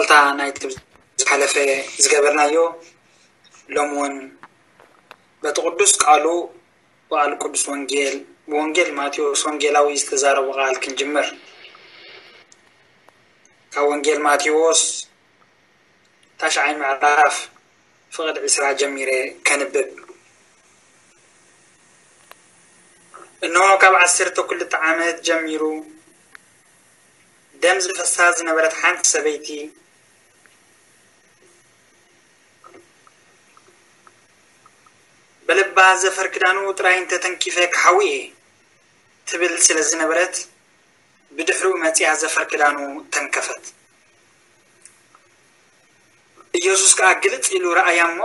እታ ናይቲ ዝሓለፈ ዝገበርናዮ፣ ሎም እውን በቲ ቅዱስ ቃሉ፣ በዓል ቅዱስ ወንጌል፣ ብወንጌል ማቴዎስ ወንጌላዊ ዝተዛረቦ ቃል ክንጅምር። ካብ ወንጌል ማቴዎስ ታሽዓይ ምዕራፍ ፍቕድ ዕስራ ጀሚረ ከንብብ። እንሆ ካብ ዓሰርተ ክልተ ዓመት ጀሚሩ ደም ዝፈሳ ዝነበረት ሓንቲ ሰበይቲ ብልባ፣ "ዘፈር ክዳኑ ጥራይ እንተተንኪፈ ክሓዊ እየ" ትብል ስለ ዝነበረት፣ ብድሕሪኡ መጺኣ ዘፈር ክዳኑ ተንከፈት። ኢየሱስ ከኣ ግልጽ ኢሉ ረኣያ እሞ፣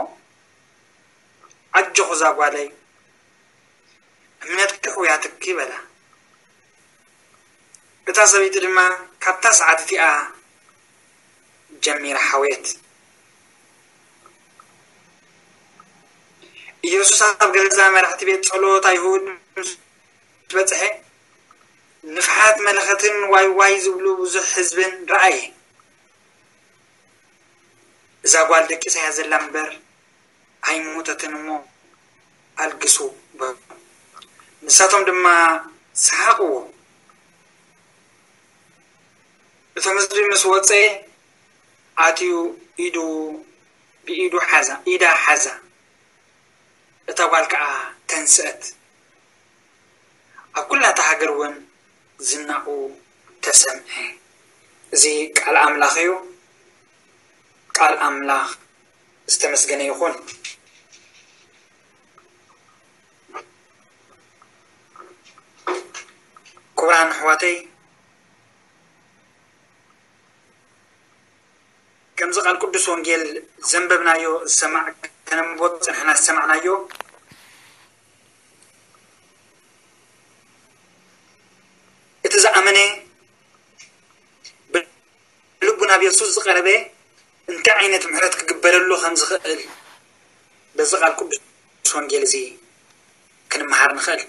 "ኣጆኺ እዛ ጓለይ፣ እምነትኪ ሕውያትኪ" በላ። እታ ሰበይቲ ድማ ካብታ ሰዓት እቲኣ ጀሚራ ሓወየት። ኢየሱስ ኣብ ገዛ መራሕቲ ቤት ጸሎት ኣይሁድ ምስ በጽሐ፣ ንፍሓት መለኸትን ዋይ ዋይ ዝብሉ ብዙሕ ህዝብን ረኣየ። "እዛ ጓል ደቂሳ እያ ዘላ እምበር ኣይሞተትን እሞ ኣልግሱ" በሉ። ንሳቶም ድማ ሰሓቕዎ። እቶም ህዝቢ ምስ ወጸ፣ ኣትዩ ኢዱ፣ ብኢዱ ሓዛ፣ ኢዳ ሓዛ። እታ ጓል ከኣ ተንስአት። ኣብ ኩላ እታ ሃገር እውን ዝናኡ ተሰምዐ። እዚ ቃል ኣምላኽ እዩ። ቃል ኣምላኽ ዝተመስገነ ይኹን። ክቡራን ኣሕዋተይ፣ ከምዚ ቃል ቅዱስ ወንጌል ዘንበብናዮ፣ ዝሰማዕ፣ ከነንብቦ ዝጸናሕና ዝሰማዕናዮ፣ እቲ ዝኣመነ፣ ብልቡ ናብ የሱስ ዝቐረበ እንታይ ዓይነት ምሕረት ክግበረሉ ከም ዝኽእል በዚ ቃል ቅዱስ ወንጌል እዚ ክንመሃር ንኽእል።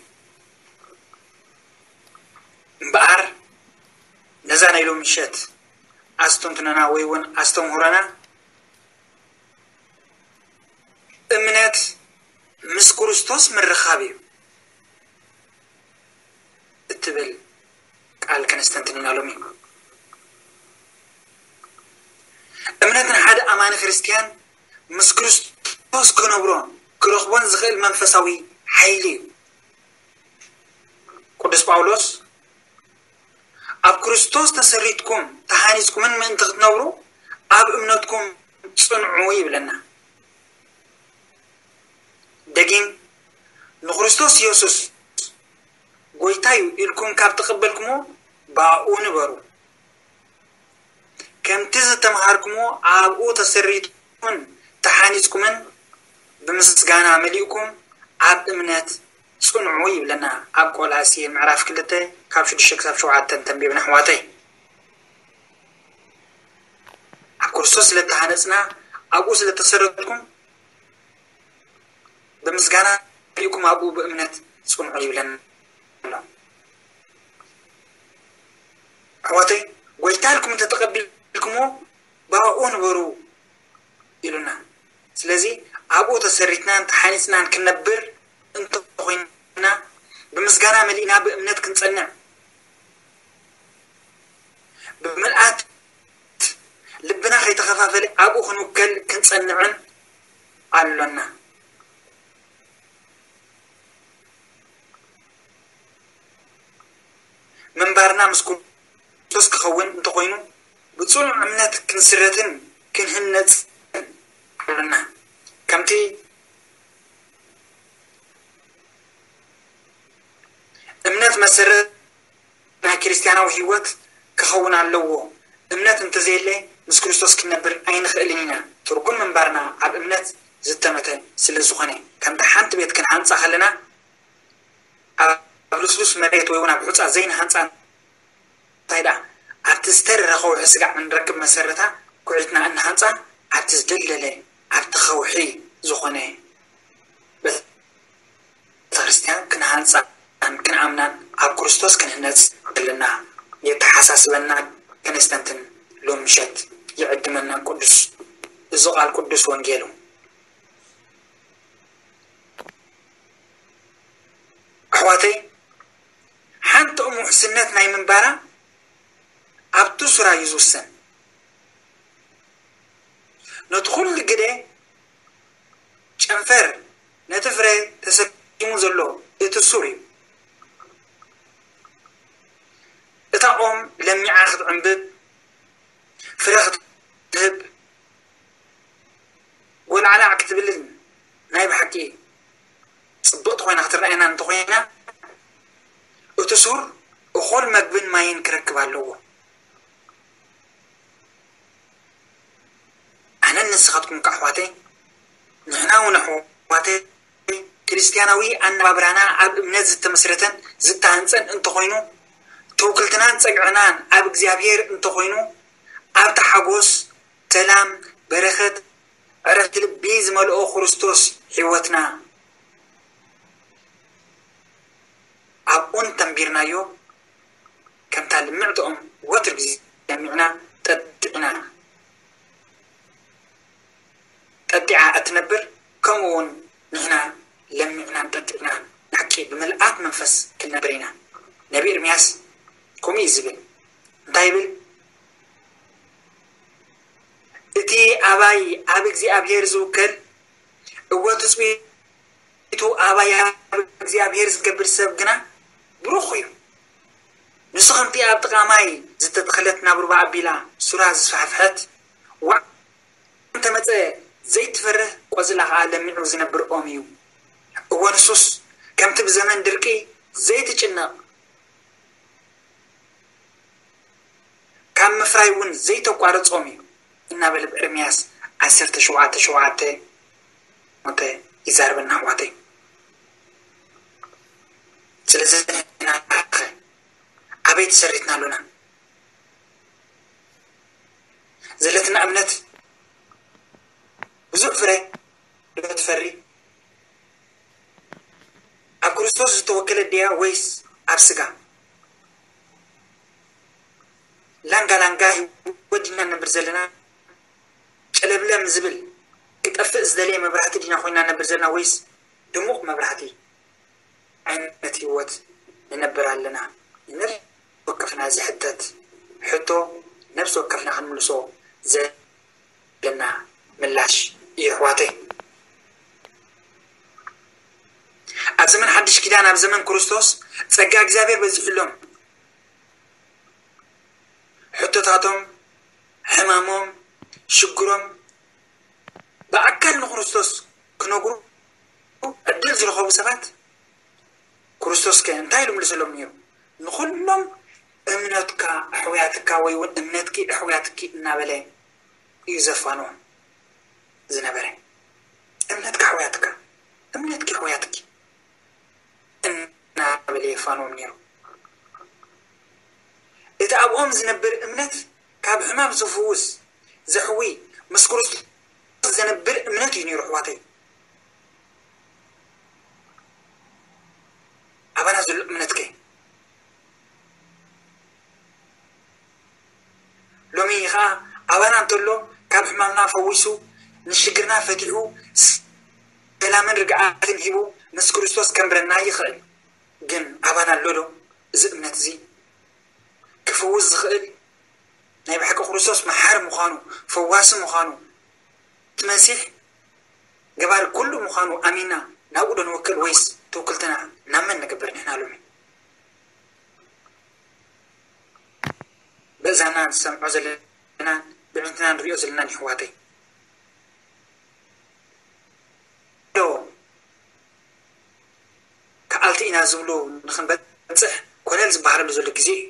እምበኣር ነዛ ናይ ሎሚ ምሸት ኣስተንትኖና ወይ እውን ኣስተምህሮና፣ እምነት ምስ ክርስቶስ ምርኻብ እዩ እትብል ቃል ከነስተንትን ኢና ሎሚ። እምነት ንሓደ ኣማኒ ክርስትያን ምስ ክርስቶስ ክነብሮን ክረኽቦን ዝኽእል መንፈሳዊ ሓይሊ እዩ። ቅዱስ ጳውሎስ፣ "ኣብ ክርስቶስ ተሰሪትኩም ተሃኒጽኩምን ምእንቲ ክትነብሩ ኣብ እምነትኩም ጽንዑ" ይብለና። ደጊም፣ "ንክርስቶስ የሱስ ጎይታ እዩ ኢልኩም ካብ ተቐበልኩሞ ብኣኡ ንበሩ። ከምቲ ዝተምሃርኩሞ ኣብኡ ተሰሪትኩምን ተሓኒጽኩምን ብምስጋና መሊእኩም ኣብ እምነት ጽንዑ" ይብለና ኣብ ቆላስየ ምዕራፍ ክልተ ካብ ሽዱሽተ ክሳብ ሸውዓተ ተንቢብና ኣሕዋተይ። ኣብ ክርስቶስ ስለ እተሃነጽና ኣብኡ ስለ እተሰረትኩም ብምስጋና መሊእኩም ኣብኡ ብእምነት ጽንዑ ይብለና ኣሎ። ኣሕዋተይ፣ ጎይታ ኢልኩም እንተተቐቢልኩሞ ብኣኡ ንበሩ ኢሉና። ስለዚ ኣብኡ ተሰሪትናን ተሓኒጽናን ክንነብር እንተኾይንና፣ ብምስጋና መሊእና ብእምነት ክንጸንዕ፣ ብምልኣት ልብና ከይተኸፋፈለ ኣብኡ ክንውከል ክንጸንዕን ኣሎና። ምንባርና ምስ ክርስቶስ ክኸውን እንተኾይኑ፣ ብጽኑዕ እምነት ክንስረትን ክንህነጽን ኣሎና። ከምቲ እምነት መሰረት ናይ ክርስትያናዊ ህይወት ክኸውን ኣለዎ። እምነት እንተዘየለ ምስ ክርስቶስ ክንነብር ኣይንኽእልን ኢና። ትርጉም ምንባርና ኣብ እምነት ዝተመተ ስለ ዝኾነ፣ ከምታ ሓንቲ ቤት ክንሃንጻ ከለና ኣብ ልስሉስ መሬት ወይ እውን ኣብ ሑጻ ዘይንሃንጻ እንታይ ደኣ ኣብቲ ዝተረረ ከውሒ ስጋዕ እንረክብ መሰረታ ኩዒትና እንሃንጻ ኣብቲ ዝደልደለ ኣብቲ ከውሒ ዝኾነ ቤተክርስትያን ክንሃንጻን ክንኣምናን ኣብ ክርስቶስ ክንህነጽ ዘለና የተሓሳስበና ከነስተንትን ሎም ምሸት ይዕድመና ቅዱስ፣ እዚ ቃል ቅዱስ ወንጌሉ። ኣሕዋተይ፣ ሓንቲ እም ውሕስነት ናይ ምንባራ ኣብቲ ሱራ እዩ ዝውሰን። ነቲ ኩሉ ግደ ጨንፈር ነቲ ፍረ ተሰኪሙ ዘሎ እቲ ሱር እዩ። እታ ኦም ለሚዓ ክትዕንብብ፣ ፍረ ክትህብ፣ ጎልዓላዕ ክትብልን ናይ ብሓቂ ጽብቕቲ ኮይና ክትረኣየና እንተኾይና፣ እቲ ሱር እኹል መግብን ማይን ክረክብ ኣለዎ። ኣነን ንስኻትኩም ከ ኣሕዋተይ፣ ንሕና እውን ኣሕዋተይ፣ ክርስትያናዊ ኣነባብራና ኣብ እምነት ዝተመስረተን ዝተሃንጸን እንተኾይኑ፣ ትውክልትናን ጸግዕናን ኣብ እግዚኣብሔር እንተኾይኑ፣ ኣብቲ ሓጎስ፣ ሰላም፣ በረኸት፣ ዕረፍቲ ልቢ ዝመልኦ ክርስቶስ ሕይወትና ኣብኡ እንተንቢርናዮ፣ ከምታ ልምዕቲ ኦም ወትር ግዜ ለሚዕና ጠጢዕና፣ ጠጢዓ እትነብር፣ ከምኡ እውን ንሕና ለሚዕናን ጠጢዕና ንሓቂ ብምልኣት መንፈስ ክንነብር ኢና። ነቢ ኤርምያስ ከምኡ እዩ ዝብል። እንታይ ይብል? እቲ ኣባይ ኣብ እግዚኣብሔር ዝውከል፣ እወ ትጽቢቱ ኣባይ ኣብ እግዚኣብሔር ዝገብር ሰብ ግና ብሩኽ እዩ። ንሱ ከምቲ ኣብ ጥቓ ማይ ዝተተኽለት ናብሩባ ኣቢላ ሱራ ዝፋሕፍሐት፣ ዋዕ እንተመጸ ዘይትፈርህ፣ ቆጽላ ኸኣ ለሚዑ ዝነብር ኦም እዩ። እወ ንሱስ ከምቲ ብዘመን ድርቂ ዘይትጭነቕ፣ ካብ ምፍራይ እውን ዘይተቋርጾም እዩ እናበለ ብኤርምያስ ዓሰርተ ሸውዓተ ሸውዓተ ሞተ ይዛረበና ኣሕዋተይ። ስለዚ ንሕና ከ ኣበይ ተሰሪትና ኣሎና? ዘለትና እምነት ብዙሕ ፍረ ዶ ትፈሪ? ኣብ ክርስቶስ ዝተወከለት ድያ ወይስ ኣብ ስጋ? ላንጋ ላንጋ ህይወት ዲና ነብር ዘለና? ጨለብለም ዝብል ክጠፍእ ዝደለየ መብራህቲ ዲና ኮይና ነብር ዘለና ወይስ ድሙቕ መብራህቲ ዓይነት ህይወት ንነብር ኣለና? ንነፍሲ ወከፍና ዝሕተት ሕቶ፣ ነፍሲ ወከፍና ክንምልሶ ዘለና ምላሽ እዩ ኣሕዋተይ። ኣብ ዘመን ሓድሽ ኪዳን፣ ኣብ ዘመን ክርስቶስ ጸጋ እግዚኣብሔር በዚሑሎም፣ ሕቶታቶም፣ ሕማሞም፣ ሽግሮም ብኣካል ንክርስቶስ ክነግሩ ዕድል ዝረኸቡ ሰባት፣ ክርስቶስ ከ እንታይ ኢሉ ምልሰሎም ነይሩ? ንኹሎም እምነትካ ኣሕውያትካ ወይ እውን እምነትኪ ኣሕውያትኪ እናበለ እዩ ዘፋንዎም ዝነበረ። እምነትካ ኣሕውያትካ፣ እምነትኪ ኣሕውያትኪ እናበለ የፋንዎም ነይሩ። እቲ ኣብኦም ዝነብር እምነት ካብ ሕማም ዝፍውስ፣ ዘሕዊ፣ ምስ ክርስቶስ ዘነብር እምነት እዩ ነይሩ ኣሕዋተይ። ኣባና ዘሎ እምነት ከ? ሎሚ ኸዓ ኣባና እንተሎ ካብ ሕማምና ፈዊሱ፣ ንሽግርና ፈቲሑ፣ ሰላምን ርግኣትን ሂቡ ምስ ክርስቶስ ከንብረና ይኽእል። ግን ኣባና ኣሎ ዶ እዚ እምነት እዚ? ክፍውስ ዝኽእል ናይ ብሓቂ ክርስቶስ መሓሪ ምዃኑ፣ ፈዋሲ ምዃኑ፣ እቲ መሲሕ ገባሪ ኩሉ ምዃኑ ኣሚንና ናብኡ ዶ ንወክል ወይስ ትውክልትና ናብ መን ንገብር ንሕና ሎሚ? በእዛና ንሰምዖ ዘለና፣ ብዕንትና ንሪኦ ዘለና የሕዋተይ። ዶ ከኣልቲ ኢና ዝብሉ ንኽንበጽሕ ኮለል ዝበሃለሉ ዘሎ ግዜ እዩ።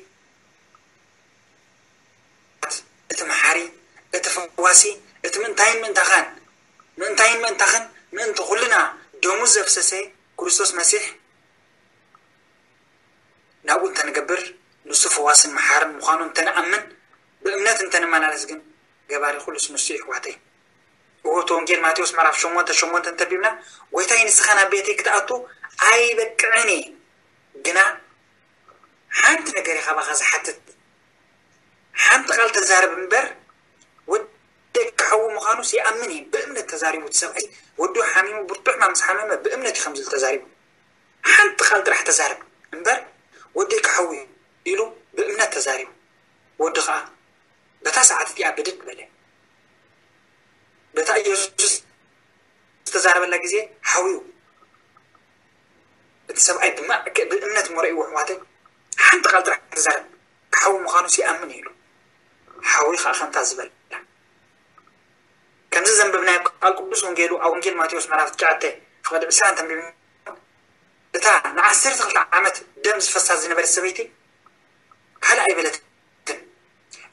እቲ መሓሪ፣ እቲ ፈዋሲ፣ እቲ ምእንታይን ምእንታኻን፣ ምእንታይን ምእንታኽን፣ ምእንቲ ኩልና ደሙ ዘፍሰሰ ክርስቶስ መሲሕ ናብኡ እንተንገብር፣ ንሱ ፈዋስን መሓርን ምዃኑ እንተንኣምን፣ ብእምነት እንተንመላለስ ግን፣ ገባሪ ኩሉስ ንሱ እዩ ኣሕዋተይ። እዎ፣ እቲ ወንጌል ማቴዎስ ምዕራፍ ሸሞንተ ሸሞንተ እንተቢብና፣ "ጎይታይ ንስኻ ናብ ቤተይ ክትኣቱ ኣይበቅዕን እየ፣ ግና ሓንቲ ነገር እየ ካባኻ ዝሓትት፣ ሓንቲ ቃል ተዛረብ እምበር፣ ወደካ ምዃኑስ ይኣምን እዩ። ብእምነት ተዛሪቡ። እቲ ሰብኣይ ወዱ ሓሚሙ፣ ብርቱዕ ሕማም ምስ ሓመመ ብእምነት እዩ ከምዚ ኢሉ ተዛሪቡ። ሓንቲ ቃል ጥራሕ ተዛረብ እምበር፣ "ወደይ ክሓዊ እዩ" ኢሉ ብእምነት ተዛሪቡ። ወዲ ኸኣ በታ ሰዓት እቲኣ ብድድ በለ። በታ ኢየሱስ ዝተዛረበላ ግዜ ሓውዩ። እቲ ሰብኣይ ብማ-፣ ብእምነት እሞ ረእይዎ፣ ኣሕዋተይ። ሓንቲ ቃል ጥራሕ ተዛረብ፣ ክሓዊ ምዃኑስ ይኣምን እዩ ኢሉ። ሓዊ ኸኣ ከምታ ዝበላ። ከምዚ ዘንበብናዮ ቃል ቅዱስ ወንጌሉ ኣብ ወንጌል ማቴዎስ ምዕራፍ ትሽዓተ ፍቕዲ ዕስራን ተንቢብና፣ እታ ንዓሰርተ ክልተ ዓመት ደም ዝፈሳ ዝነበረት ሰበይቲ ካልእ ኣይበለትን።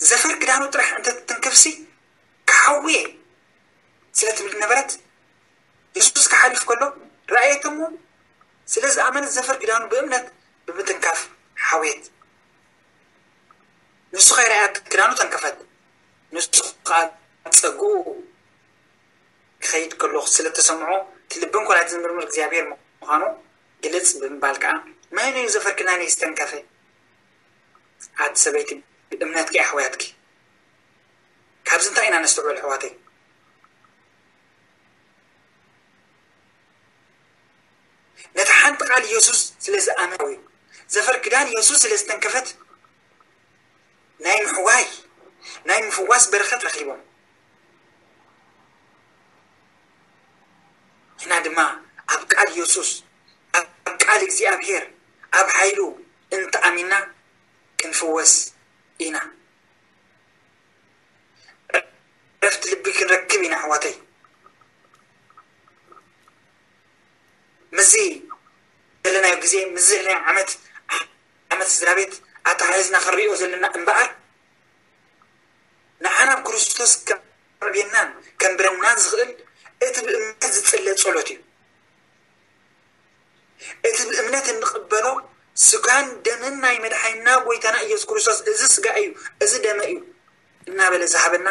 ዘፈር ክዳኑ ጥራሕ እንተ ትንክፍሲ ክሓዊ እየ ስለ ትብል ነበረት። የሱስ ክሓልፍ ከሎ ረኣየትሞ፣ ስለ ዝኣመነት ዘፈር ክዳኑ ብእምነት ብምትንካፍ ሓውየት። ንሱ ከይረኣያ ክዳኑ ተንከፈት። ንሱ ከኣ ጸግኡ ክኸይድ ከሎ ስለ ተሰምዖ፣ እቲ ልብን ኮላትን ዝምርምር እግዚኣብሔር ምዃኑ ግልጽ ብምባል ከኣ፣ "መን እዩ ዘፈር ክዳነይ ዝተንከፈ?" ኣቲ ሰበይቲ፣ ብእምነትኪ ኣሕውያትኪ። ካብዚ እንታይ ኢና ነስተውዕል ኣሕዋተይ? ነቲ ሓንቲ ቃል ኢየሱስ ስለ ዝኣመነ እዩ። ዘፈር ክዳን ኢየሱስ ስለ ዝተንከፈት ናይ ምሕዋይ፣ ናይ ምፍዋስ በረኸት ረኺቦም። ንሕና ድማ ኣብ ቃል ኢየሱስ፣ ኣብ ቃል እግዚኣብሔር፣ ኣብ ሓይሉ እንተኣሚንና ክንፍወስ ኢና። ዕረፍቲ ልቢ ክንረክብ ኢና ኣሕዋተይ። ምስዚ ዘለናዮ ግዜ፣ ምስዚ ዘለናዮ ዓመት፣ ዓመት ስድራ ቤት ኣተሓሒዝና ክንሪኦ ዘለና እምበኣር፣ ንዓና ኣብ ክርስቶስ ከዕብየናን ከንብረናን ዝኽእል እቲ ብእምነት ዝጽለ ጸሎት እዩ። እቲ ብእምነት እንቕበሎ ስጋን ደምን ናይ መድሓኒና ጎይታና ኢየሱስ ክርስቶስ፣ "እዚ ስጋ እዩ፣ እዚ ደመ እዩ" እናበለ ዝሃበና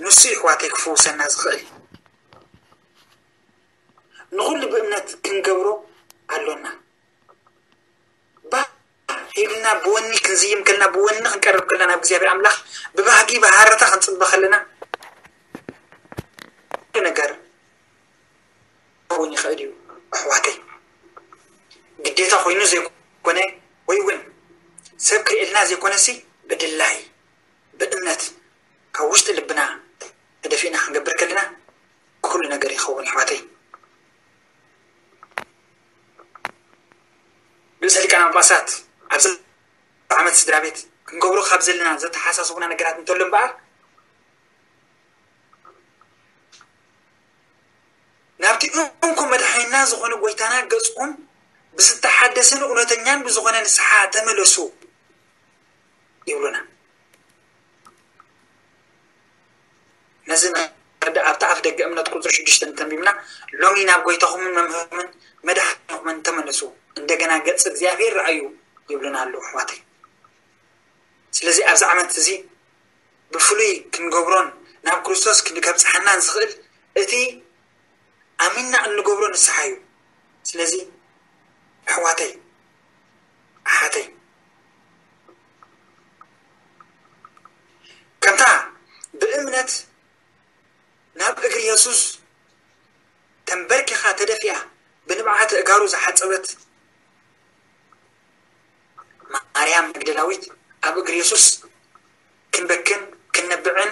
ንሱ እዩ፣ ኣሕዋተይ፣ ክፍውሰና ዝኽእል። ንኹሉ ብእምነት ክንገብሮ ኣሎና። ባህ ኢልና ብወኒ ክንዝይም ከለና፣ ብወኒ ክንቀርብ ከለና ናብ እግዚኣብሔር ኣምላኽ፣ ብባህጊ ብሃረታ ክንጽበ ከለና፣ ኩሉ ነገር ክኸውን ይኽእል እዩ ኣሕዋተይ። ግዴታ ኮይኑ ዘይኮነ፣ ወይ እውን ሰብ ክርእየልና ዘይኮነሲ፣ ብድላይ ብእምነት ካብ ውሽጢ ልብና ተደፊእና ክንገብር ከለና፣ ኩሉ ነገር ይኸውን ኣሕዋተይ። ርእሰ ሊቃነ ጳጳሳት ኣብዚ ዓመት ስድራ ቤት ክንገብሮ ካብ ዘለና ዘተሓሳስቡና ነገራት እንተሎ እምበኣር፣ ናብቲ እንኮ መድሓኒና ዝኾነ ጎይታና ገጽኩም ብዝተሓደሰን እውነተኛን ብዝኾነ ንስሓ ተመለሱ ይብሉና። ነዚ ንኽንርዳእ ኣብቲ ኣፍ ደገ እምነት ቁጽሪ ሽዱሽተ እንተንቢብና፣ "ሎሚ ናብ ጎይታኹምን መምህርኩምን መድሓኒኹምን ተመለሱ፣ እንደገና ገጽ እግዚኣብሔር ረኣዩ" ይብሉና ኣለዉ ኣሕዋተይ። ስለዚ ኣብዚ ዓመት እዚ ብፍሉይ ክንገብሮን ናብ ክርስቶስ ከብጽሓናን ዝኽእል እቲ ኣሚንና እንገብሮ ንስሓ እዩ። ስለዚ ኣሕዋተይ፣ ኣሓተይ፣ ከምታ ብእምነት ናብ እግሪ የሱስ ተንበርኪኻ ተደፊኣ ብንብዓት ኣእጋሩ ዝሓጸበት ማርያም መግደላዊት፣ ኣብ እግሪ የሱስ ክንበክን ክንነብዕን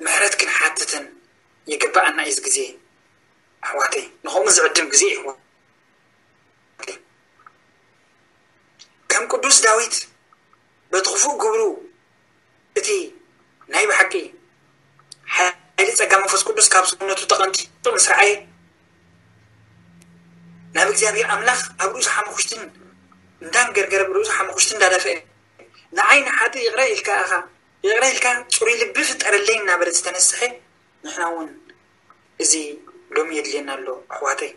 ምሕረት ክንሓትትን ይግብኣና እዩ። እዚ ግዜ ኣሕዋተይ፣ ንኸምኡ ዝዕድም ግዜ እዩ ኣሕዋተይ። ከም ቅዱስ ዳዊት በቲ ክፉእ ግብሩ እቲ ናይ ብሓቂ ሓይሊ ጸጋ መንፈስ ቅዱስ ካብ ሰውነቱ ተቐንጢጡ ምስ ረኣየ፣ ናብ እግዚኣብሔር ኣምላኽ ኣብ ርእሱ ሓሙኽሽትን እንዳንገርገረ፣ ብርእሱ ሓሙኽሽትን እንዳደፍአ፣ "ንዓይ ንሓጢእ ይቕረ ኢልካ ኢኻ፣ ይቕረ ኢልካ ጽሩይ ልቢ ፍጠረለይ" እናበለ ዝተነስሐ፣ ንሕና እውን እዚ ሎሚ የድልየና ኣሎ ኣሕዋተይ።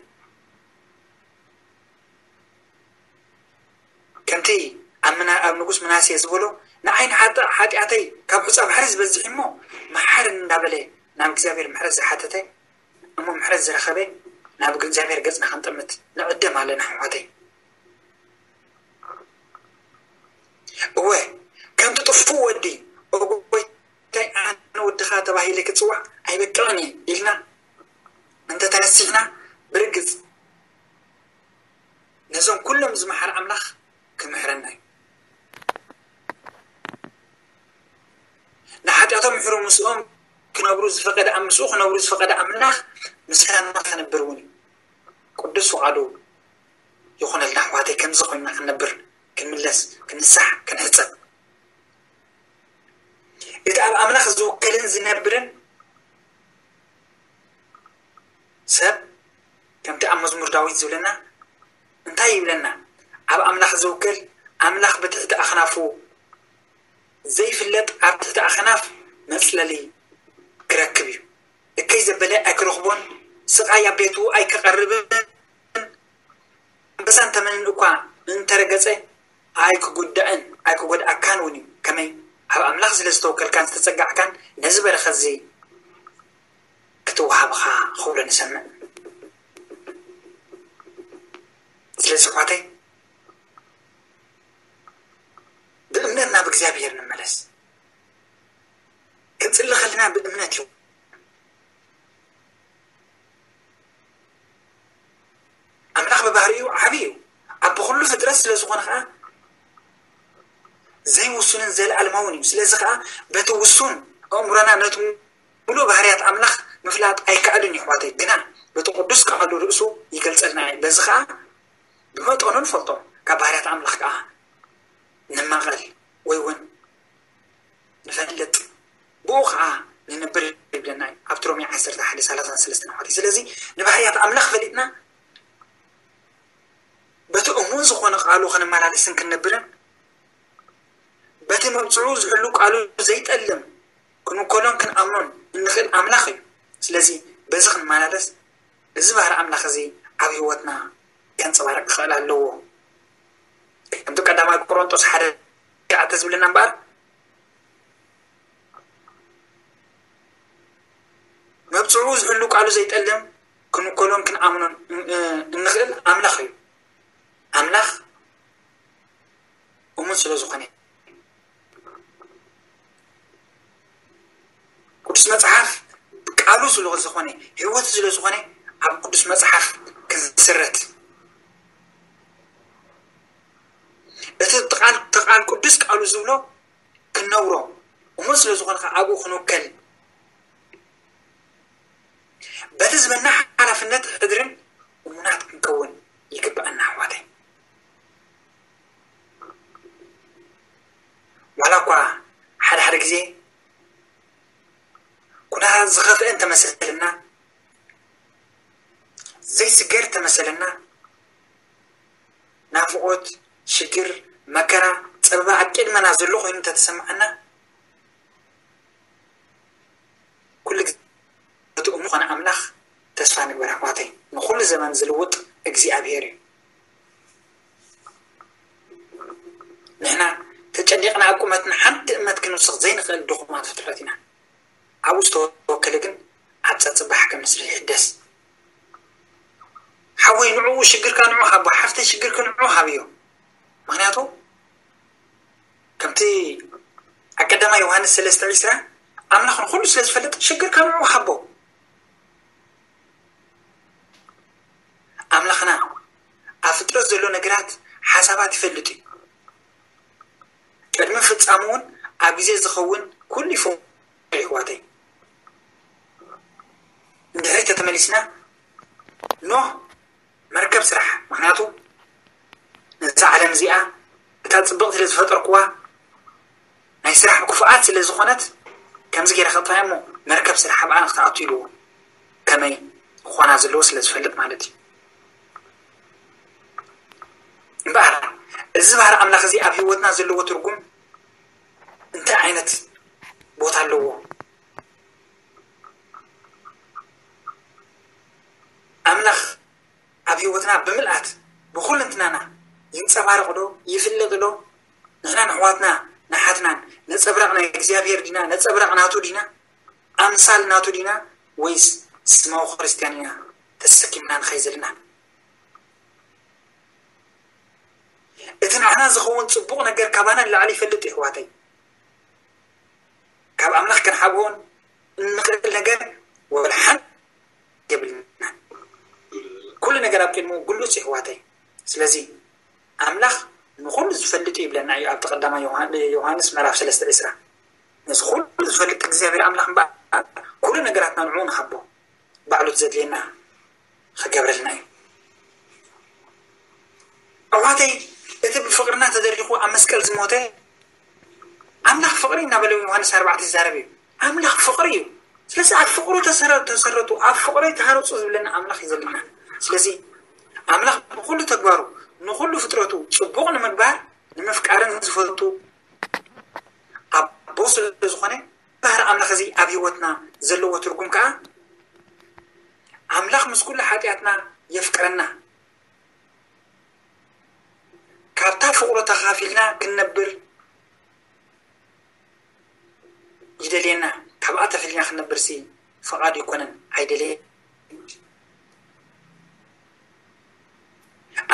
ከምቲ ኣብ ምና-፣ ኣብ ንጉስ ምናሴ ዝበሎ፣ "ንዓይ ንሓጢ-፣ ሓጢኣተይ ካብ ሑጻ ባሕሪ ዝበዝሕ እሞ መሓር" እንዳበለ ናብ እግዚኣብሔር ምሕረት ዝሓተተ፣ እሞ ምሕረት ዝረኸበ፣ ናብ እግዚኣብሔር ገጽና ክንጥምት ንዕደም ኣለና ኣሕዋተይ። እወ፣ ከምቲ ጥፉእ ወዲ፣ "ኦ ጎይታይ፣ ኣነ ወድኻ ተባሂለ ክጽዋዕ ኣይበቅዕን እየ ኢልና እንተተነሲሕና፣ ብርግጽ ነዞም ኩሎም ዝመሓረ ኣምላኽ ክምሕረና እዩ። ንሓጢኣቶም ምሕሩ ምስኦም ክነብሩ ዝፈቐደ፣ ኣብ ምስኡ ክነብሩ ዝፈቐደ ኣምላኽ ምሳና ክነብር እውን እዩ። ቅዱስ ፍቓዱ ይኹነልና ኣሕዋተይ፣ ከምዚ ኮይንና ክንነብር፣ ክንምለስ፣ ክንሳሕ፣ ክንሕጸብ። እቲ ኣብ ኣምላኽ ዝውክልን ዝነብርን ሰብ ከምቲ ኣብ መዝሙር ዳዊት ዝብለና እንታይ ይብለና? ኣብ ኣምላኽ ዝውክል ኣምላኽ ብትሕቲ ኣኽናፉ ዘይፍለጥ ኣብ ትሕቲ ኣኽናፍ መጽለሊ ክረክብ እዩ። እከይ ዘበለ ኣይክረኽቦን፣ ስቓይ ኣብ ቤቱ ኣይክቐርብን፣ ኣንበሳን ተመንን እኳ እንተረገጸ ኣይክጉዳእን ኣይክጎድኣካን እውን እዩ። ከመይ ኣብ ኣምላኽ ስለ ዝተወከልካን ዝተጸጋዕካን ነዚ በረኸት እዚ ክትወሃብኻ ክብሎ ንሰምዕ። ስለዚ ኣሕዋተይ ብእምነት ናብ እግዚኣብሔር ንመለስ። ክንጽሊ ከለና ብእምነት እዩ። ኣምላኽ ብባህሪኡ ዓቢ እዩ። ኣብ ኩሉ ፍጥረት ስለ ዝኾነ ኸዓ ዘይውሱንን ዘለኣለማውን እዩ። ስለዚ ኸዓ በቲ ውሱን ኣእምሮና ነቲ ሙሉእ ባህርያት ኣምላኽ ምፍላጥ ኣይከኣልን እዩ ኣሕዋተይ። ግና በቲ ቅዱስ ቃሉ ርእሱ ይገልጸልና እዩ። በዚ ኸዓ ብመጠኑ ንፈልጦ፣ ካብ ባህርያት ኣምላኽ ከኣ ንማቐል ወይ እውን ንፈልጥ፣ ብኡ ከኣ ንነብር ይብለና እዩ ኣብቲ ሮሜ ዓሰርተ ሓደ ሰላሳን ሰለስተን ኣሕዋተይ። ስለዚ ንባህርያት ኣምላኽ ፈሊጥና በቲ እሙን ዝኾነ ቃሉ ክንመላለስን ክንነብርን በቲ መብጽዑ ዝሕሉ ቃሉ ዘይጠልም ክንውከሎን ክንኣምኖን እንኽእል ኣምላኽ እዩ። ስለዚ በዚ ክንመላለስ እዚ ባህሪ ኣምላኽ እዚ ኣብ ህይወትና ከንጸባርቕ ክኽእል ኣለዎ። ከምቲ ቀዳማይ ቆሮንጦስ ሓደ ትሽዓተ ዝብለና እምበኣር፣ መብጽዑ ዝሕሉ ቃሉ ዘይጠልም ክንውከሎን ክንኣምኖን እ-፣ እንኽእል ኣምላኽ እዩ። ኣምላኽ እሙን ስለ ዝኾነ፣ ቅዱስ መጽሓፍ ቃሉ ስለ ዝኾነ፣ ህይወት ስለ ዝኾነ፣ ኣብ ቅዱስ መጽሓፍ ክንስረት፣ እቲ ቃል፣ እቲ ቃል ቅዱስ ቃሉ ዝብሎ ክንነብሮ፣ እሙን ስለ ዝኾነ ከዓ ኣብኡ ክንውከል፣ በቲ ዝበና ሓላፍነት ሕድርን እሙናት ክንከውን ይግብኣና ኣሕዋተይ። ዋላ እኳ ሓደ ሓደ ግዜ ኩነታት ዝኸፍአ እንተመሰለና፣ ዘይስገር እንተመሰለና፣ ናፍቖት፣ ሽግር፣ መከራ፣ ጸበባ ኣብ ቅድመና ዘሎ ኮይኑ እንተተሰምዓና፣ ኩሉ ግዜ እቲ እሙን ዝኾነ ኣምላኽ ተስፋ ንግበር ኣሕዋተይ። ንኹሉ ዘመን ዝልውጥ እግዚኣብሔር እዩ። ንሕና ተጨኒቕና ኣብ ቁመትና ሓንቲ እመት ክንውስኽ ዘይንኽእል ድኹማት ፍጥረት ኢና። ኣብኡ ዝተወከለ ግን ኣብ ጸጽባሕ ከም ንስሪ ይሕደስ። ሓወይ ንዕኡ ሽግርካ ንዑ ሃቦ፣ ሓፍተይ ሽግርኪ ንዑ ሃብዮ። ምኽንያቱ ከምቲ ኣብ ቀዳማይ ዮሃንስ ሰለስተ ዕስራ ኣምላኽ ንኹሉ ስለ ዝፈልጥ ሽግርካ ንዑ ሃቦ። ኣምላኽና ኣብ ፍጥረት ዘሎ ነገራት ሓሳባት ይፈልጥ እዩ። ቅድሚ ፍጻሙ እውን ኣብ ግዜ ዝኸውን ኩሉ ይፈልጥ እዩ ኣሕዋተይ። ንድሕሪት ተተመሊስና ኖህ መርከብ ስራሕ። ምኽንያቱ ነዛ ዓለም እዚኣ እታ ጽብቕቲ ስለ ዝፈጠርኩዋ ናይ ስራሕ ክፉኣት ስለ ዝኾነት ከምዚ ገይረ ከጥፋያ እሞ መርከብ ስራሕ ኣብኣ ንክትኣቱ ኢልዎ ከመይ ክኾና ዘለዎ ስለ ዝፈልጥ ማለት እዩ። እምበኣር እዚ ባህሪ ኣምላኽ እዚ ኣብ ህይወትና ዘለዎ ትርጉም እንታይ ዓይነት ቦታ ኣለዎ? ኣምላኽ ኣብ ህይወትና ብምልኣት ብኹልንትናና ይንጸባረቕ ዶ? ይፍለጥ ዶ? ንሕናን ኣሕዋትና ንሓትናን ነጸብራቕ ናይ እግዚኣብሔር ዲና? ነጸብራቕ ናቱ ዲና? ኣምሳል ናቱ ዲና? ወይስ ስማዊ ክርስትያን ኢና ተሰኪምና ንኸይድ ዘለና? እቲ ንዓና ዝኸውን ጽቡቕ ነገር ካባና ንላዕሊ ይፈልጥ እዩ ኣሕዋተይ። ካብ ኣምላኽ ክንሓብኦን እንኽእል ነገር ወላ ሓንቲ የብልና። ኩሉ ነገር ኣብ ቅድሙ ግሉጽ ይሕዋተይ። ስለዚ ኣምላኽ ንኹሉ ዝፈልጥ እዩ ይብለና እዩ ኣብቲ ቀዳማይ ዮሃንስ ምዕራፍ ሰለስተ ዕስራ። ነዚ ኩሉ ዝፈልጥ እግዚኣብሔር ኣምላኽ እምበኣር ኩሉ ነገራትና ንዕኡ ንሃቦ፣ ባዕሉ እቲ ዘድልየና ክገብረልና እዩ። ኣሕዋተይ፣ እቲ ብፍቕርና ተደሪኹ ኣብ መስቀል ዝሞተ ኣምላኽ ፍቕሪ እናበለ ዮሃንስ ኣርባዕተ ይዛረብ እዩ። ኣምላኽ ፍቕሪ እዩ። ስለዚ ኣብ ፍቕሩ ተሰረቱ፣ ኣብ ፍቕሪ ተሃነፁ ዝብለና ኣምላኽ እዩ ዘለና። ስለዚ ኣምላኽ ብኩሉ ተግባሩ ንኩሉ ፍጥረቱ ፅቡቕ ንምግባር ንምፍቃርን ዝፈቱ ኣቦ ስለ ዝኾነ ባህሪ ኣምላኽ እዚ ኣብ ህይወትና ዘለዎ ትርጉም ከዓ ኣምላኽ ምስ ኩሉ ሓጢኣትና የፍቅረና። ካብታ ፍቕሩ ተኻፊልና ክንነብር ይደልየና። ካብኣ ተፈሊና ክንነብርሲ ፍቓዱ ይኮነን፣ ኣይደልየን።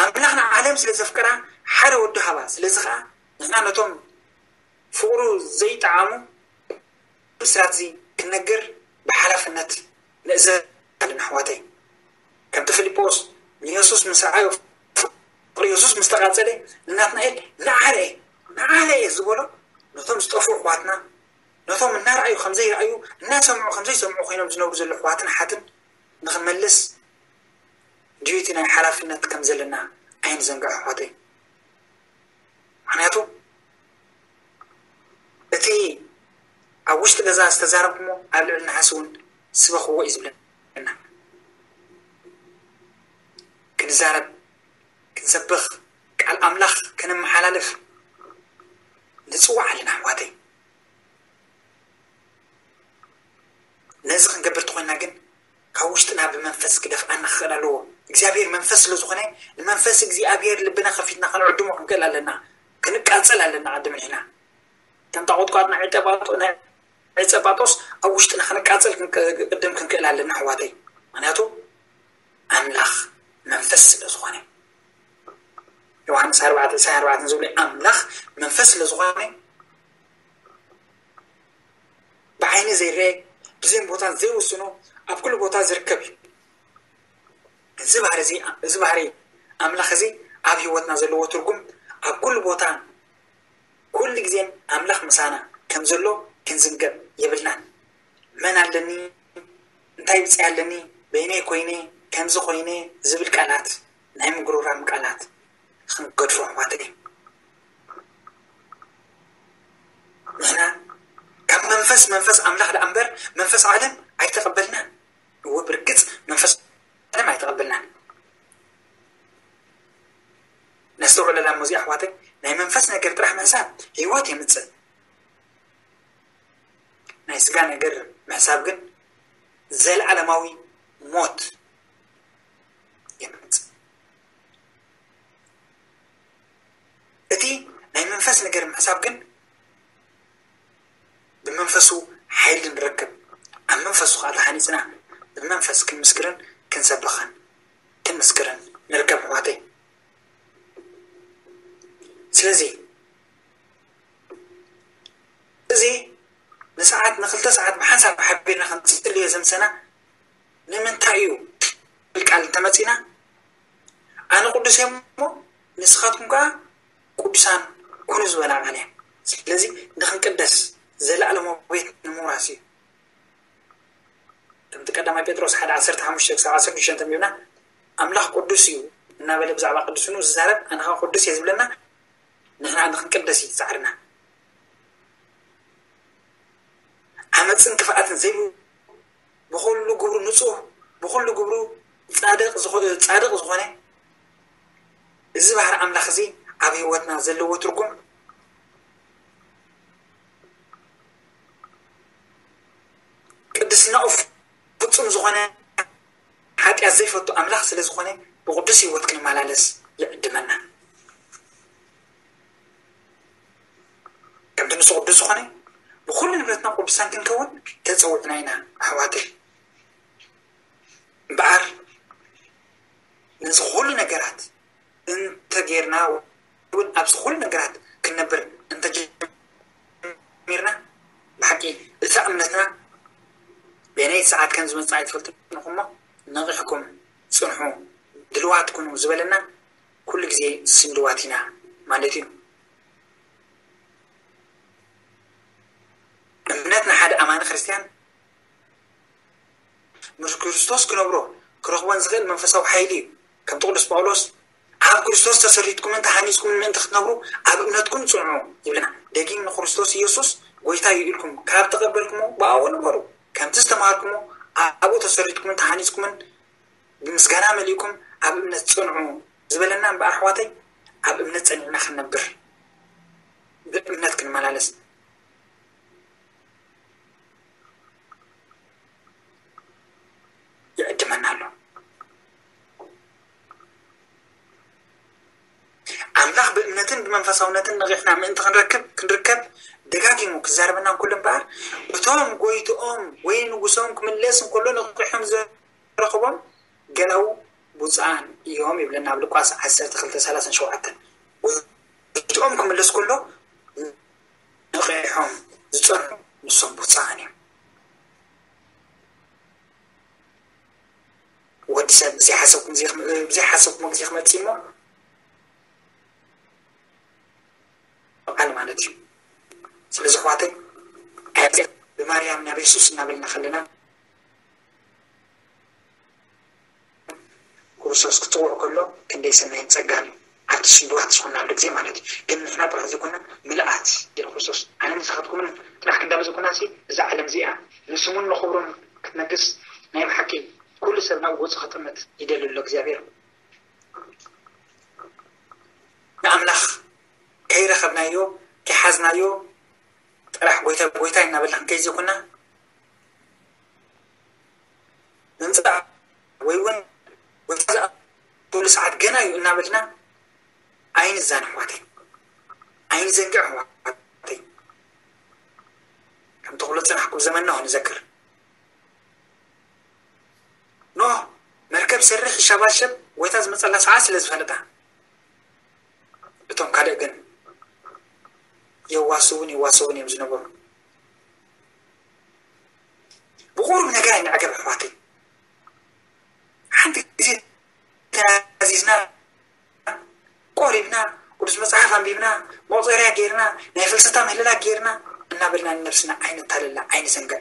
ኣምላኽ ንዓለም ስለ ዘፍቀራ ሓደ ወዱ ሃባ። ስለዚ ከዓ ንሕና ነቶም ፍቕሩ ዘይጠዓሙ ብስራት እዚ ክንነግር ብሓላፍነት ንእዘዝ ኣለና ኣሕዋተይ። ከምቲ ፊልጶስ ንየሱስ ምስ ረኣዮ ፍቕሪ የሱስ ምስ ተቓጸለ ንናትናኤል ንዓረየ ንዓረየ ዝበሎ ነቶም ዝጠፍኡ ኣሕዋትና ነቶም እናረኣዩ ከምዘይረኣዩ እናሰምዑ ከምዘይሰምዑ ኮይኖም ዝነብሩ ዘለዉ ኣሕዋትን ኣሓትን ንኽንመልስ ድዩቲ ናይ ሓላፍነት ከም ዘለና ኣይንዘንግዕ ኣሕዋተይ። ምኽንያቱ እቲ ኣብ ውሽጢ ገዛ ዝተዛረብኩሞ ኣብ ልዕሊ ነሓስ እውን ስበኽዎ እዩ ዝብለና። ክንዛረብ፣ ክንሰብኽ፣ ቃል ኣምላኽ ከነመሓላልፍ ንፅዋዕ ኣለና ኣሕዋተይ። ነዚ ክንገብር ተኾይና ግን ካብ ውሽጥና ብመንፈስ ክደፍኣና ክኽእል ኣለዎ። እግዚኣብሔር መንፈስ ስለ ዝኾነ ንመንፈስ እግዚኣብሔር ልብና ከፊትና ከነዕድሞ ክንክእል ኣለና፣ ክንቃጸል ኣለና። ቅድም ንሕና ከም ጣቆጥቋጥ ናይ ዕጸ ጳጦስ ኣብ ውሽጥና ክንቃጸል ቅድም ክንክእል ኣለና ኣሕዋተይ። ምክንያቱ ኣምላኽ መንፈስ ስለ ዝኾነ ዮሃንስ ኣርባዕተ ዕስራን ኣርባዕተን ዝብሎ ኣምላኽ መንፈስ ስለ ዝኾነ ብዓይኒ ዘይረአ ብዘይ ቦታን ዘይውስኖ ኣብ ኩሉ ቦታ ዝርከብ እዩ። እዚ ባህሪ እዚ እዚ ባህሪ ኣምላኽ እዚ ኣብ ህይወትና ዘለዎ ትርጉም ኣብ ኩሉ ቦታ ኩሉ ግዜን ኣምላኽ ምሳና ከም ዘሎ ክንዝንግዕ የብልናን። መን ኣለኒ እንታይ ብፅያ ኣለኒ በይነይ ኮይነ ከምዚ ኮይነ ዝብል ቃላት ናይ ምጉርራም ቃላት ክንገድፎ ኣሕዋተይ። ንሕና ካብ መንፈስ መንፈስ ኣምላኽ ደኣ እምበር መንፈስ ዓለም ኣይተቐበልናን። እወ ብርግጽ መንፈስ ዓለም ኣይተቐበልናን። ነስተውዕለላ እሞ እዚኣ ኣሕዋተይ ናይ መንፈስ ነገር ጥራሕ ምሕሳብ ህይወት የምጽእ። ናይ ስጋ ነገር ምሕሳብ ግን ዘለዓለማዊ ሞት የምጽእ። እቲ ናይ መንፈስ ነገር ምሕሳብ ግን ብመንፈሱ ሓይሊ ንረክብ። ኣብ መንፈሱ ከዓ ተሃኒፅና ብመንፈስ ክንምስክርን ክንሰብኽን ክንምስክርን ንርከብ ኣሕዋተይ። ስለዚ እዚ ንሰዓት ንክልተ ሰዓት ብሓንሳብ ሓቢርና ክንፅልዮ ዘምሰና ንምንታይ እዩ ብል ቃል እንተመፂና ኣነ ቅዱስ እየ እሞ ንስኻትኩም ከዓ ቅዱሳን ኩኑ ዝበላ ቃል እያ። ስለዚ ንክንቅደስ ዘለኣለማዊ ቤት ንምውራስ እዩ። ከምቲ ቀዳማይ ጴጥሮስ ሓደ ዓሰርተ ሓሙሽተ ክሳብ ዓሰርተ ሽዱሽተ ተንቢብና ኣምላኽ ቅዱስ እዩ እናበለ ብዛዕባ ቅዱስኑ ዝዛረብ ኣነ ከዓ ቅዱስ እየ ዝብለና ንሕና ንክንቅደስ እዩ ፃዕርና። ዓመፅን ክፍኣትን ዘይብሉ ብኩሉ ግብሩ ንፁህ ብኩሉ ግብሩ ፃድቅ ፃድቅ ዝኾነ እዚ ባህሪ ኣምላኽ እዚ ኣብ ህይወትና ዘለዎ ትርጉም ቅድስናኡ ፍፁም ዝኾነ ሓጢኣት ዘይፈቱ ኣምላኽ ስለ ዝኾነ ብቅዱስ ህይወት ክንመላለስ ይዕድመና። ከምቲ ንሱ ቅዱስ ዝኾነ ብኩሉ ንብረትና ቅዱሳን ክንከውን ተፀዊዕና ኢና ኣሕዋተይ። እምበኣር ነዚ ኩሉ ነገራት እንተጌርና እውን ኣብዚ ኩሉ ነገራት ክንነብር እንተጀሚርና ብሓቂ እታ እምነትና በየነይቲ ሰዓት ከም ዝመጽእ ኣይትፈልጡን ኢኹም እሞ፣ ነቒሕኩም ጽንሑ፣ ድልዋት ኩኑ ዝበለና ኩሉ ግዜ ስንድዋት ኢና ማለት እዩ። እምነት ንሓደ ኣማኒ ክርስትያን ምስ ክርስቶስ ክነብሮ ክረኽቦን ዝኽእል መንፈሳዊ ሓይሊ እዩ። ከምቲ ቅዱስ ጳውሎስ፣ ኣብ ክርስቶስ ተሰሪትኩምን ተሃኒጽኩምን ምእንቲ ክትነብሩ ኣብ እምነትኩም ጽንዑ ይብለና። ደጊም ንክርስቶስ ኢየሱስ ጎይታ እዩ ኢልኩም ካብ ተቐበልኩሞ ብኣኡ ንበሩ። ከምቲ ዝተማሃርኩሞ ኣብኡ ተሰሪትኩምን ተሃኒጽኩምን ብምስጋና መሊእኩም ኣብ እምነት ጽንዑ ዝበለና እምበኣር ኣሕዋተይ፣ ኣብ እምነት ጸኒዕና ክንነብር፣ ብእምነት ክንመላለስ ይዕድመና ኣሎ። ኣምላኽ ብእምነትን ብመንፈሳውነትን ነቒሕና ምእንቲ ክንረክብ ክንርከብ ደጋጊሙ ክዛረበና እንከሎ እምበኣር፣ እቶም ጎይትኦም ወይ ንጉሶም ክምለስ እንከሎ ነቒሖም ዝረኽቦም ገላው ብፁዓን እዮም ይብለና ኣብ ሉቃስ ዓሰርተ ክልተ ሰላሳን ሸውዓተን። ጎይትኦም ክምለስ ከሎ ነቒሖም ዝጸንሑ ንሶም ብፁዓን እዮም። ወዲ ሰብ ብዘይሓሰብኩም ብዘይሓሰብኩም ግዜ ክመጽእ እሞ ቃል ማለት እዩ። ስለዚ ኣሕዋተይ ብማርያም ናብ የሱስ እናበልና ከለና ክርስቶስ ክጽውዕ ከሎ ክንደይ ሰናይን ጸጋን እዩ። ኣብቲ ስንድዋት ዝኾንናሉ ግዜ ማለት እዩ። ግን ንሕና ጥራሕ ዘይኮና ምልኣት ዲና ክርስቶስ ኣነ ንስኻትኩምን ጥራሕ ክንዳበ ዘይኮና ሲ እዛ ዓለም እዚኣ ንስሙን ንኽብሩን ክትነግስ ናይ ብሓቂ ኩሉ ሰብ ናብ ገጹ ክጥምት ይደሊ ኣሎ እግዚኣብሔር። ንኣምላኽ ከይረኸብናዮ ከይሓዝናዮ ጥራሕ ጎይታ ጎይታ እናበልና ክንከይድ ዘይኮና ምምፃእ ወይ እውን ጎይታ ዝኣትወሉ ሰዓት ገና እዩ እናበልና ኣይንዛን ኣሕዋተይ፣ ኣይንዘንግዕ ኣሕዋተይ። ከምቲ ኩሉ ፅናሕኩም ዘመንና ንዘክር። ኖህ መርከብ ሰርሕ ይሻባሸብ ጎይታ ዝመፀላ ሰዓት ስለ ዝፈለጣ፣ እቶም ካልእ ግን የዋስውን የዋስውን እዮም ዝነበሩ። ብቑሩብ ነገር ኣይንዕገብ ኣሕዋተይ። ሓንቲ ግዜ ተናዚዝና ቆሪብና ቅዱስ መፅሓፍ ኣንቢብና መቑፀርያ ጌርና ናይ ፍልሰታ ምህለላ ጌርና እናበልና ንነብስና ኣይነታልላ ኣይንዘንግዕ።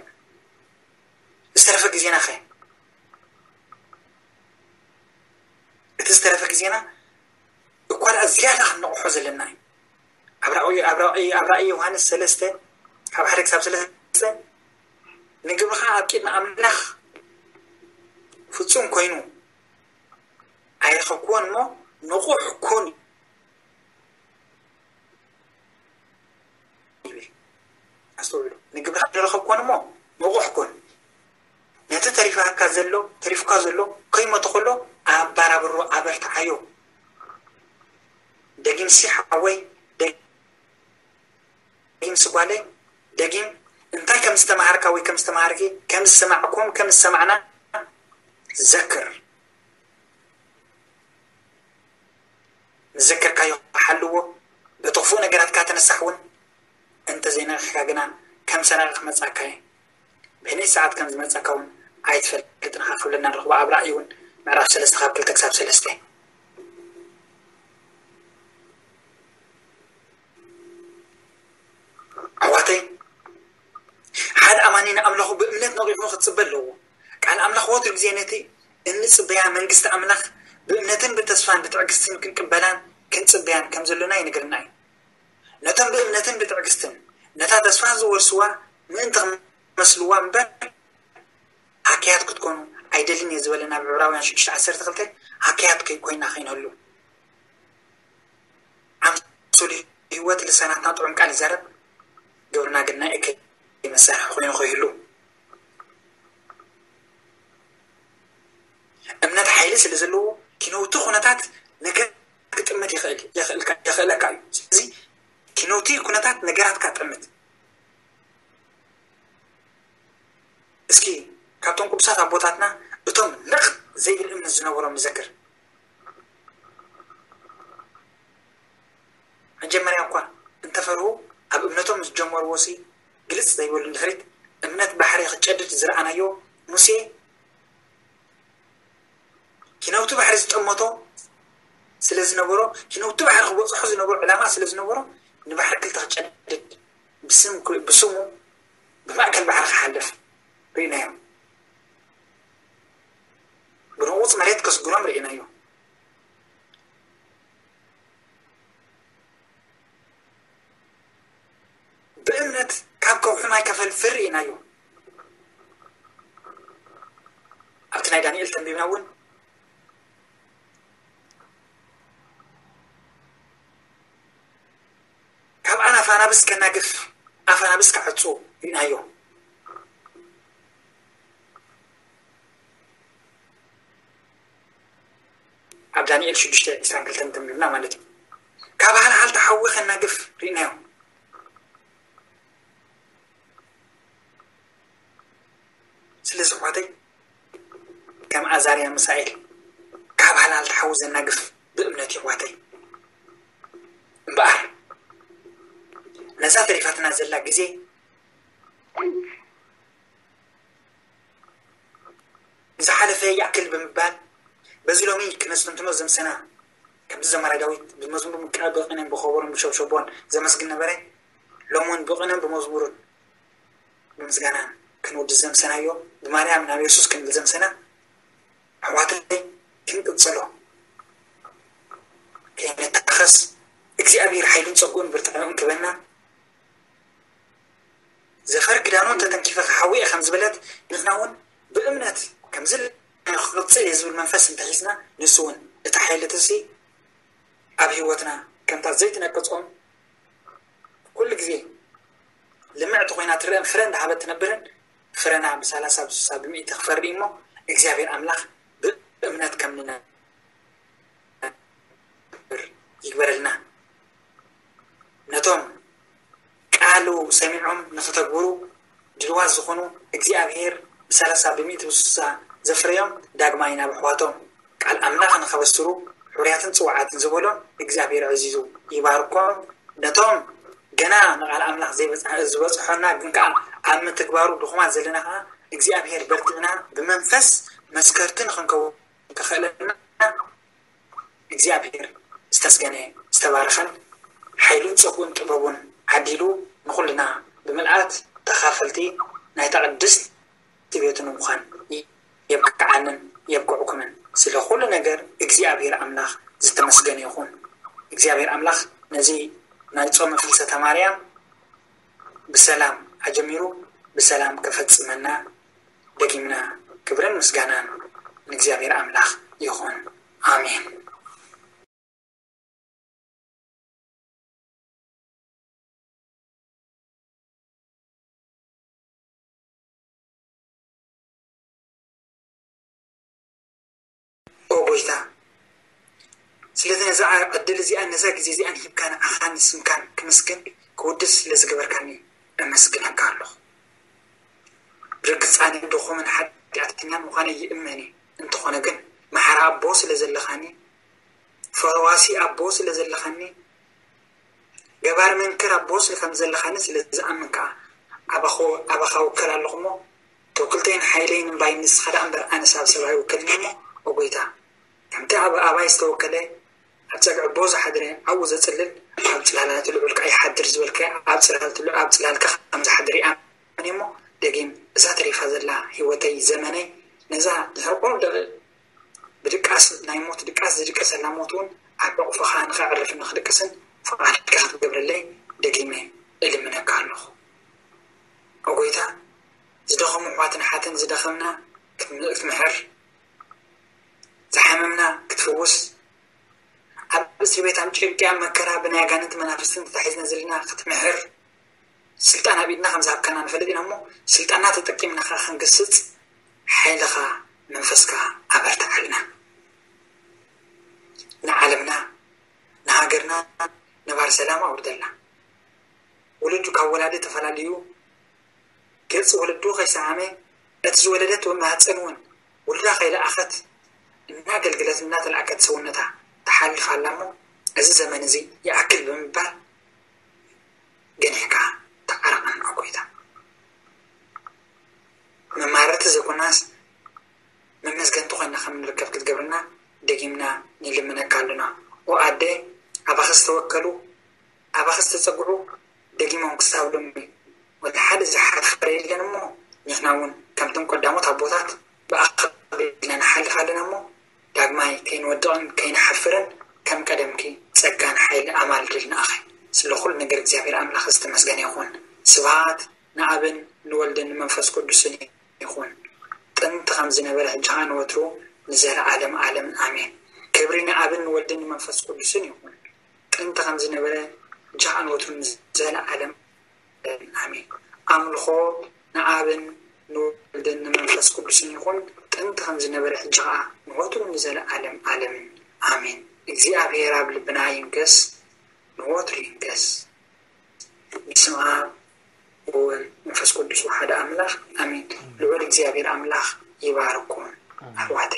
ዝተረፈ ግዜና ኸ እቲ ዝተረፈ ግዜና እኳ ደኣ ዝያዳ ክንነቕሖ ዘለና እዩ። ኣብ ራእይ ኣብ ራእይ ኣብ ራእይ ዮሃንስ ሰለስተ ካብ ሓደ ክሳብ ሰለስተ ንግብርኻ ኣብ ቅድሚ ኣምላኽ ፍጹም ኮይኑ ኣይረኸብክዎን እሞ ንቑሕ ኩን ይብል። ኣስተውዕሉ፣ ንግብርኻ ዝረኸብክዎን እሞ ንቑሕ ኩን። ነቲ ተሪፋካ ዘሎ ተሪፍካ ዘሎ ከይሞተ ከሎ ኣባራብሮ ኣበርትዓዮ። ደጊም ሲ ሓወይ ደጊም ስጓለይ ደጊም እንታይ ከም ዝተማሃርካ ወይ ከም ዝተማሃርኪ ከም ዝሰማዕኩም ከም ዝሰማዕና ዘክር። ዝዘከርካዮ ሓልዎ። በቲ ክፉእ ነገራትካ ተነሳሕ እውን እንተዘይነቂሕካ ግና ከም ሰራቂ ክመጻካ እየ። በየነይቲ ሰዓት ከም ዝመጻካ እውን ኣይትፈልጥን ኢኻ ክብለና ንረኽቦ ኣብ ራእይ እውን ምዕራፍ ሰለስተ ካብ ክልተ ክሳብ ሰለስተ። ኣሕዋተይ ሓደ ኣማኒ ንኣምላኹ ብእምነት ነቒሑ ክጽበ ኣለዎ። ቃል ኣምላኽ ወትሩ ግዜ ነቲ እንጽበያ መንግስቲ ኣምላኽ ብእምነትን ብተስፋን ብትዕግስትን ክንቅበላን ክንጽበያን ከም ዘሎና ይነግረና እዩ። ነቶም ብእምነትን ብትዕግስትን ነታ ተስፋ ዝወርስዋ ምእንቲ ክመስልዋ እምበር ሃከያት ክትኮኑ ኣይደልን እየ ዝበለና ኣብ ዕብራውያን ሽዱሽተ ዓሰርተ ክልተ ሃከያት ኮይና ከይንህሉ ኣምሶል ህይወት ልሳናትና ጥዑም ቃል ይዛረብ ግብርና ግን ናይ እከይ መሳርሒ ኮይኑ ከይህሉ እምነት ሓይሊ ስለ ዘለዎ ኪነውቲ ኩነታት ነገር ክጥምት ይኽእል የኽእለካ እዩ። ስለዚ ኪነውቲ ኩነታት ነገራትካ ጥምት። እስኪ ካብቶም ቅዱሳት ኣቦታትና እቶም ነቕ ዘይብል እምነት ዝነበሮም ንዘክር። መጀመርያ እኳ እንተፈርሁ ኣብ እምነቶም ዝጀመርዎ ሲ ግልጽ ዘይበሉ ንድሕሪት እምነት ባሕሪ ክጨድድ ዝረኣናዮ ሙሴ ኪነውቲ ባሕሪ ዝጠመቶ ስለ ዝነበሮ፣ ኪነውቲ ባሕሪ ክበፅሖ ዝነበሮ ዕላማ ስለ ዝነበሮ፣ ንባሕሪ ክልተ ክጨድድ፣ ብስም፣ ብስሙ ብማእከል ባሕሪ ክሓልፍ ርኢናዮ። ብንቑፅ መሬት ከስግሮም ርኢናዮ። ብእምነት ካብ ከውሒ ማይ ከፈልፍል ርኢናዮ። ኣብቲ ናይ ዳንኤል ተንቢብና እውን ካብ ኣናፍ ኣናብስ ከናግፍ፣ ኣፍ ኣናብስ ከዕጹ ርኢናዮ። ኣብ ዳንኤል ሽዱሽተ ዕስራን ክልተን ተንቢብና ማለት እዩ። ካብ ሃልሃልታ ሓዊ ከናግፍ ርኢናዮ። ስለዚ ኣሕዋተይ፣ ከም ኣዛርያ ሚሳኤል ካብ ሃልሃልታ ሓዊ ዘናግፍ ብእምነት እዩ ኣሕዋተይ። እምበኣር ነዛ ተሪፋትና ዘላ ግዜ ዝሓለፈ ይኣክል ብምባል፣ በዚ ሎሚ ክነስተንትኖ ዘምሰና፣ ከምዚ ዘማሪ ዳዊት ብመዝሙር ምቃ ብቕኔን ብኸበሮን ብሸብሸቦን ዘመስግን ነበረ፣ ሎሚ እውን ብቕኔን ብመዝሙርን ብምስጋናን ክንውድስ ዘምሰናዮ፣ ብማርያም ናብ የሱስ ክንብል ዘምሰና፣ ኣሕዋተይ ክንቅጽሎ፣ ከይንታኸስ፣ እግዚኣብሔር ሓይሉን ጸግኡን ብርትዕን ክበና፣ ዘፈር ክዳኑ እንተተንኪፈ ክሓዊ እየ ከም ዝበለት፣ ንሕና እውን ብእምነት ከምዚ ክቕጽል እየ ዝብል መንፈስ እንተሒዝና፣ ንሱ እውን እቲ ሓይሊ እቲ እዚ ኣብ ህይወትና ከምታ ዘይትነቅጾም ኩሉ ግዜ ልምዕቲ ኮይና ትረአን ፍረ እንዳሃበት ትነብርን ፍረና ብሳላሳ ብስሳ ብሚእቲ ክፈሪ እሞ እግዚኣብሔር ኣምላኽ ብእምነት ከም ንነብር ይግበረልና። ነቶም ቃሉ ሰሚዖም ንኽተግብሩ ድልዋት ዝኾኑ እግዚኣብሔር ብሳላሳ ብሚእቲ ብስሳ ዘፍረዮም ዳግማይ ናብ ኣሕዋቶም ቃል ኣምላኽ ንኸበስሩ ሕሩያትን ጽዋዓትን ዝበሎም እግዚኣብሔር ዕዚዙ ይባርኮም። ነቶም ገና ንቓል ኣምላኽ ዘይበጽሐ ዝበጽሖና ግን ከኣ ኣብ ምትግባሩ ድኹማት ዘለና ከኣ እግዚኣብሔር በርቲዕና ብመንፈስ መስከርቲ ንኽንከውን ከኽእለና እግዚኣብሔር ዝተስገነ ዝተባረኸን ሓይሉን ጸጉን ጥበቡን ዓዲሉ ንኹልና ብምልኣት ተኻፈልቲ ናይታ ቅድስቲ ቤቱ ንምዃን የብቅዓንን የብቅዕኩምን። ስለ ኩሉ ነገር እግዚኣብሔር ኣምላኽ ዝተመስገነ ይኹን። እግዚኣብሔር ኣምላኽ ነዚ ናይ ጾመ ፍልሰተ ማርያም ብሰላም ኣጀሚሩ ብሰላም ከፈጽመና ደጊምና ክብርን ምስጋናን ንእግዚኣብሔር ኣምላኽ ይኹን። ኣሜን። ኦ ጎይታ፣ ስለዚ ነዛ ዕድል እዚኣን ነዛ ግዜ እዚኣን ሂብካ ንዓኻን ንስምካን ክምስግን ክውድስ ስለ ዝገበርካኒ እመስግነካ ኣለኹ። ብርግጽ ኣነ ድኹምን ሓጢኣተኛን ምዃነይ ይእመን እየ። እንተኾነ ግን መሓሪ ኣቦ ስለ ዘለኻኒ፣ ፈዋሲ ኣቦ ስለ ዘለኻኒ፣ ገባር መንክር ኣቦ ስለ ከም ዘለኻኒ ስለ ዝኣምን ከኣ ኣባኹ-፣ ኣባኻ እውከል ኣለኹ እሞ፣ ተውክልተይን ሓይለይን እምባይን ንስኻ ደኣ እምበር ኣነስ ኣብ ሰብ ኣይውከልን እሞ፣ ኦ ጎይታ፣ ከምቲ ኣብ ኣባይ ዝተወከለ፣ ኣብ ጸግዒ ኣቦ ዝሓድረ፣ ኣብኡ ዘጽልል፣ ኣብ ጽላላት ልዑል ከኣ ይሓድር ዝበልካዮ፣ ኣብ ጽላል-፣ ኣብ ጽላልካ ከም ዝሓድር ይኣምን እየ እሞ፣ ደጊም እዛ ተሪፋ ዘላ ህይወተይ፣ ዘመነይ፣ ነዛ ድሕሪ ቁሩብ ደቂቕ ብድቃስ ናይ ሞት ድቃስ ዝድቀሰላ ሞት እውን ኣብ ሕቑፍኻ ንኸዕርፍን ንኽድቅስን ፍቓድካ ክትገብረለይ ደጊመ እልምነካ ኣለኹ። ኦ ጎይታ፣ ዝደኸሙ ኣሕዋትን ኣሓትን ዝደኸምና ክትም-፣ ክትምሕር፣ ዝሓመምና ክትፍውስ፣ ኣብ እስር ቤት፣ ኣብ ጭንቂ፣ ኣብ መከራ ብናይ ኣጋንንቲ መናፍስትን ተታሒዝና ዘለና ክትምሕር፣ ስልጣን ኣብ ኢድና ከም ዝሃብካና ንፈልጥ ኢና እሞ፣ ስልጣንና ተጠቂምና ኸኣ ክንግስጽ ሓይልኻ መንፈስካ ኣበርትዓልና። ንዓለምና፣ ንሃገርና ነባሪ ሰላም ኣውርደልና። ውሉድ ካብ ወላዲ ተፈላልዩ፣ ገጽ ወለዱ ከይሰዓመ፣ እቲ ዝወለደት ማህጸን እውን ውሉዳ ከይለኣኸት እናገልገለት እናተላእከት ሰውነታ ትሓልፍ ኣላ እሞ፣ እዚ ዘመን እዚ ይኣክል ብምባል ገኒሕካ ተዓረቐና ኦ ጎይታ። መማረርቲ ዘይኮናስ መመስገንቲ ኮይና ከም ንርከብ ክትገብርና ደጊምና ንልምነካ ኣለና። ኦ ኣደ፣ ኣባኺ ዝተወከሉ፣ ኣባኺ ዝተጸግዑ ደጊሞም ክሳብ ሎሚ ወላ ሓደ ዝሓፈረ የለን እሞ፣ ንሕና እውን ከምቶም ቀዳሞት ኣቦታት ብኣኻል ኢልና ንሓልፍ ኣለና እሞ፣ ዳግማይ ከይንወድቕን ከይንሓፍርን ከም ቀደምኪ ጸጋን ሓይሊ ኣማልድል ንኣኸ። ስለ ኩሉ ነገር እግዚኣብሔር ኣምላኽ ዝተመስገነ ይኹን። ስብሃት ንኣብን ንወልድን ንመንፈስ ቅዱስን ይኹን። ጥንቲ ከም ዝነበረ ሕጂ ኸኣ ንወትሩ ንዘለዓለም ዓለምን ኣሜን። ክብሪ ንኣብን ንወልድን ንመንፈስ ቅዱስን ይኹን። ጥንቲ ከም ዝነበረ ሕጂ ኸኣ ንወትሩ ንዘለዓለም ዓለምን ኣሜን። ኣምልኾ ንኣብን ንወልድን ንመንፈስ ቅዱስን ይኹን። ጥንቲ ከም ዝነበረ ሕጂ ኸኣ ንወትሩ ንዘለዓለም ዓለምን ኣሜን። እግዚኣብሔር ኣብ ልብና ይንገስ፣ ንወትሩ ይንገስ። በስመ ኣብ ወወልድ መንፈስ ቅዱስ ወሓደ ኣምላኽ ኣሜን። ልዑል እግዚኣብሔር ኣምላኽ ይባርኩም ኣሕዋተ።